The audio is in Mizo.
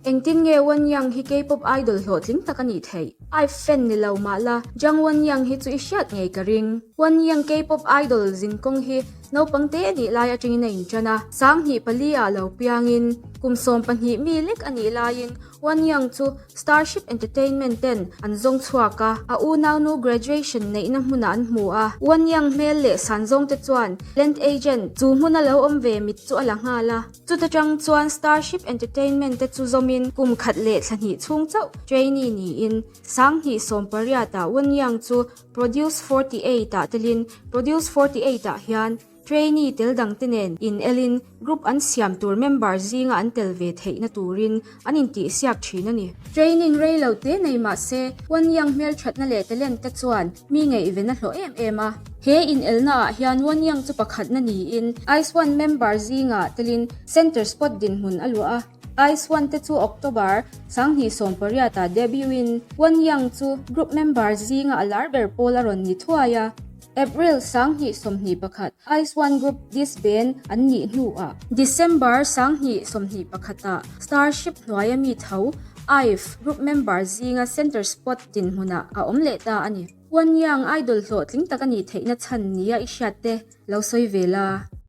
Engtin nge Wonyoung hi K-pop idol hlawhtling tak a nih theih? IVE fan ni lo mah la, Jang Wonyoung hi chu i hriat ngei ka ring. Wonyoung K-pop idol zinkawng hi naupang te a nih lai atangin a intan a, 2004 ah lo piangin kum 12 mi lek a nih laiin Wonyoung chu Starship Entertainment ten an zawng chhuak a, a unaunu graduation neihna hmunah an hmu a. Wonyoung hmel leh san zawngte chuan talent agent chu hmuna lo awm ve mit chu a la nghal a. Chuta tang chuan Starship Entertainment te chu zawmin kum khat leh thla hnih chhung chauh trainee niin 2018 ah Wonyoung chu Produce 48 ah telin Produce 48 ah hian Trainee tel dangte nen in elin group an siam tur member zinga an tel ve theihna turin an intihsiak thin a ni. Training rei lo te nei mah se Wonyoung hmelthatna leh talent te chuan mi ngaihven a hlawh em em a. He inelna ah hian Wonyoung chu pakhatna niin IZ*ONE member zingah telin center spot dinhmun a luah a. IZ*ONE te chu October 2018 ah debut in Wonyoung chu group member zinga a lar ber pawl a rawn ni thuai a. April 2021, IZ*ONE Group disband an nih hnuah December 2021 ah Starship hnuaia mi tho IVE Group member zinga center spot dinhmunah a awm leh ta a ni. Wonyoung idol hlawhtling tak a nih theihna chhan nia i hriat te lo sawi ve la.